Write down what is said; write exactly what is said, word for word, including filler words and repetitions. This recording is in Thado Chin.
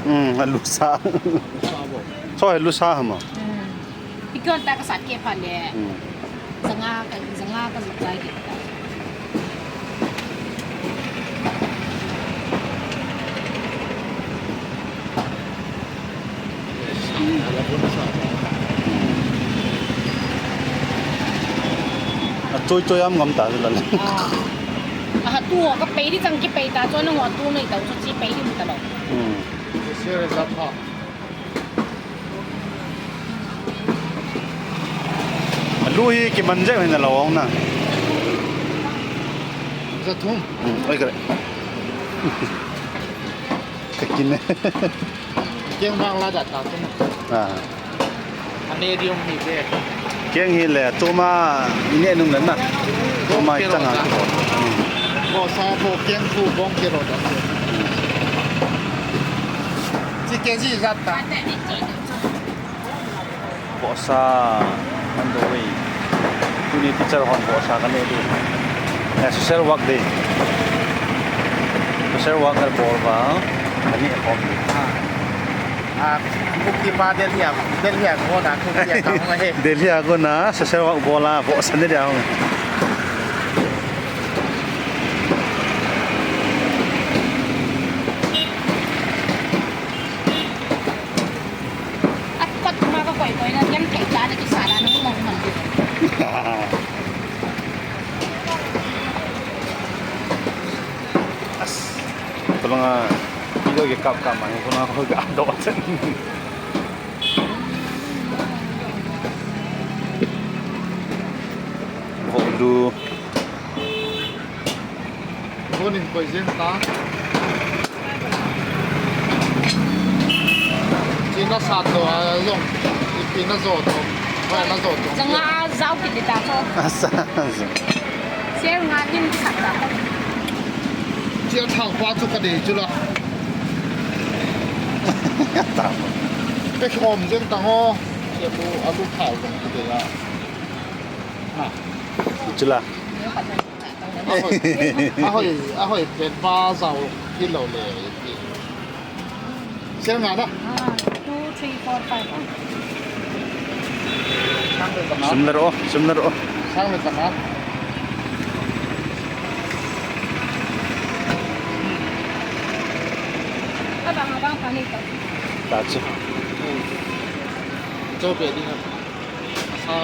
Hmm, alu sa. Sa bo. So, alu sa hama. Hmm. Ikon ta ka sat ke pha le. Hmm. Zanga ka, zanga ka zuk lai ke ta. A choi choi am ngam ta la le. Ah. A tu ho ka pei di chang ki pei ta cho na ho tu nei ta cho chi pei di mu ta lo. Hmm. Serious up ha. Alu hi kiman jeh hin alo ong na. Za thum. Hmm, oi kare. Ka kin e. Keng bang la da ta tu na. Ah. Ane dium hi ke. Keng hi le tuma ine nung le na. Tuma i changa. Bo sa bo keng bu bong ke ro da. Chi ke ji za ta. Vohsa, on the way. Tuni teacher hon vohsa kaneh diu. Eh, social work day. Social worker bol uva kaneh khom diu. Ah, ah, Kuki pa Delhi a, Delhi a kona, Kuki a kona he. Delhi a kona social work bol a vohsa neh dia hung. At kot kuma ka koi koi na, yan kei ta na kisa na nung mong mong. As. Tolong a, ilo ke kap kap ma, ko na ko ga do chen. Vo lu. Konin koi jeng ta. Chi na sat lo a jong. Ipi na jo to. Ba na jo to. Janga a jao kit ta ko. Asa. Share nga nin sat ta ko. Chi a thau pa chu ka dei chu la. Ta. Pe khom jeng ta ngo. Chi a lu a lu thau jong ki dei a. Ha. Chu la. Ahoi, ahoi, ahoi, pen pa jao kit lou le. Sel nga da. Ah, two, three, four, five. Sang le janga. Sum le ro, sum le ro. Sang le janga. Abang, abang, pani to. Ta chu. Cho pe ding a. Sa